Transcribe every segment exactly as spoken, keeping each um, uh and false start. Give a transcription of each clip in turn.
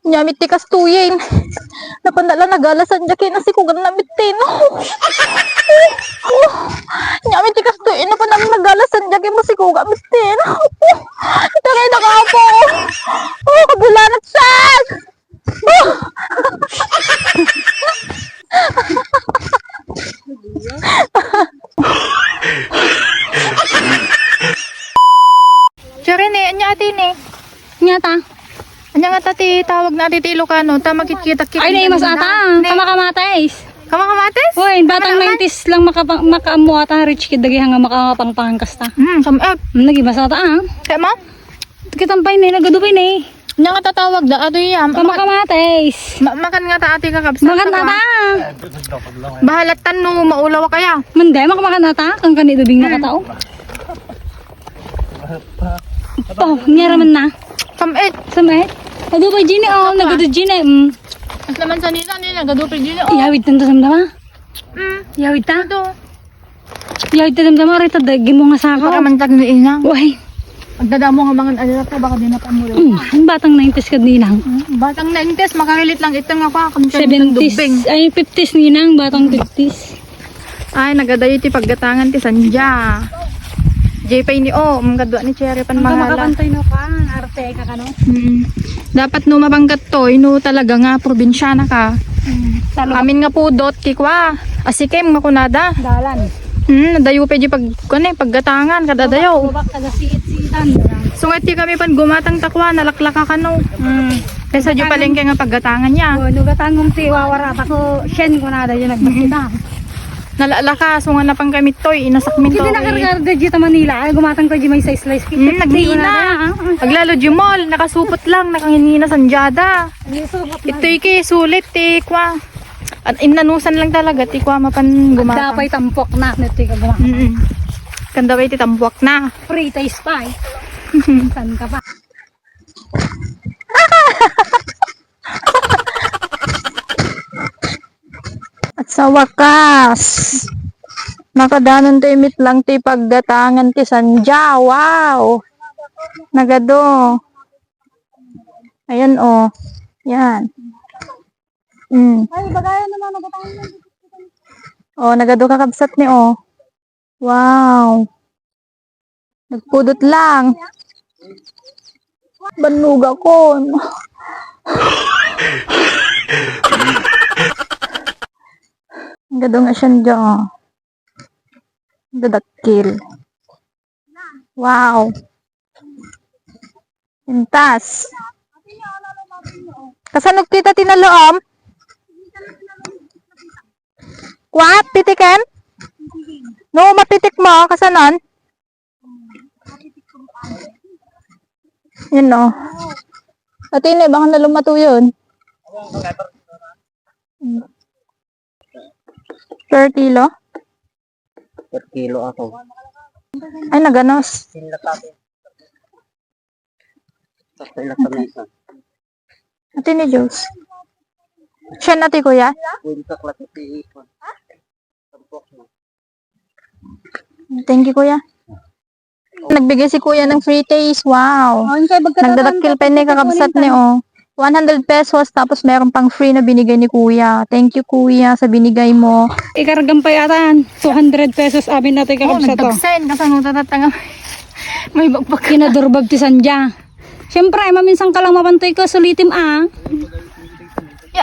Nia met ti kastoyen. Napanda la nagalasan dia ken nasikugan na met ti, no? Oh, nia met ti kastoyen. Napanda la nagalasan dia ken masikugan met ti, no? Taray na ka, Apo. Oh, kabulanak siak. Oh. Cherry ne, ania ti ne? Ania ta? Ania ngata ti tawagna ti Ilocano? Ta makitkitak. Ay, ne, mas ata. Ne. Kamakamatis. Kamakamatis? Uy, batang nineties lang makapa-, makaammo ata, rich kid dagiti nga makapangpangan kasta. Hmm, kam-, eh. Hmm, naging mas ata, ah. Kaya mo? Kitam pay ne, nagadu pay ne. Ania ngata tawagda, adu iya. Kamakamatis. Ma-, makan ngata ati kakabsat. Makan ata. Bahalat tan no maulaw kaya. Mende, makamakan ata. Kang kani dubing nakatao. Oh, niyara man na. Samit. Samit. Nagadu pay dine, oh, nagadu dine, mm. As naman sa nila, nila, nagadu pay dine, oh. Iyawid tanto samdama. Mm. Iyawid ta? Ito. Iyawid ta damdama, rita, dagi mo nga sako. Para man tag ni inang. Uy. Agdadamo nga mangan alila ta, baka di na pamulot. Mm, ang batang nineties ka, ninang. Mm, batang nineties, makarilit lang ito nga pa, kung siya seventies, dugbing. Ay, fifties, ninang, batang fifties. Ay, nagadayo ti paggatangan ti sandya. J P ni O, ang gadwa ni Cherry pan. Ang mahala. Kamakapantay no ka, arte ka kano? Mm. Dapat no mabanggat to, ino talaga nga probinsyana ka. Mm. Amin nga pudot, ti kua, asikem nga kunada. Dalan. Mm, nadayo pa di pag, kuan eh, paggatangan, kada dayo. Lubak, taga siit-siitan. So, nga ti kami pan gumatang ta kua, nalaklaka kano. Mm. Kaysa di palengke nga paggatangan niya. Oh, no gatangom ti wawara, tako, sien kunada yung nagbasita. Nalaalaka, so nga napang kami toy, inasak min. Hindi toy. Nakarga di ta Manila, ay gumatang to di may size slice. Hmm, nagnina. Aglalo di mall, nakasupot lang, nakanginina sanjada. Itoy ke, sulit, ti kwa. At inanusan lang talaga, ti kwa mapan gumatang. Dapay tampok na, nito ka gumatang. Mm-mm. Kanda ti tampok na. Free taste pa eh. San ka pa? At sa wakas, nakadanon tayo met lang ti paggatangan ti sandya. Wow! Nagado. Ayan, oh. Yan. Mm. Ay, bagayan naman, nagatangan. Oh, nagado kakabsat ni, oh. Wow. Nagpudot lang. Bannuga ko. Ang gado nga siya dyan. Dadakkel. Wow. Pintas. Kasano kita tinaloom? Kwa, pitiken? No, mapitik mo, kasanon? Yun, no. Ati ni, baka na lumato yun. Per kilo? Per kilo ako. Ay, naganos. Sinlak ako. Tapos na kami sa Ate ni Jules. Siya na ti kuya? Winter lang iti ipon. Tampok na. Thank you, kuya. Nagbigay si kuya ng free taste. Wow. Oh, yung kay bagkatakan. Nagdadakkel pa ni kakabsat ni, oh. One hundred pesos, tapos meron pang free na binigay ni kuya. Thank you, kuya, sa binigay mo. Ikargam pa yatan. Two hundred pesos amin na ti kakabsat, oh. Nagdagsen, kasano tatatanga? May bagbag. Kinadurbab ti sandya. Siyempre, ay maminsan ka lang mapantoy ko, sulitim, ah. Ya.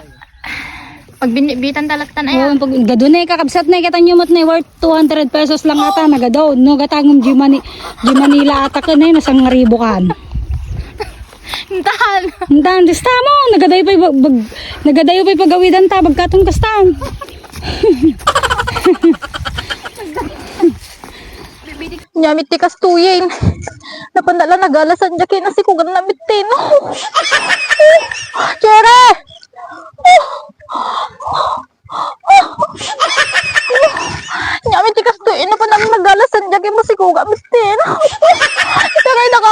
Pag binitbitan talaktan, ay, oh, ah. Pag gado na, kakabsat na, kita nyo mat na, worth two hundred pesos lang ata, nagado. No, gatangom, G Mani-, G Manila ata ka na, nasang ngaribo kan. Intahan. Intahan, dista mo, nagadayo pa'y bag-, bag-, nagadayo pa'y pagawidan ta, bagkatong kastan. Nia met ti kastoyen. Napanda la nagalasan dia ken nasikugan na met ti, no? Cherry! Nia met ti kastoyen, napanda la nagalasan dia ken masikugan met ti, no? Taray na ka,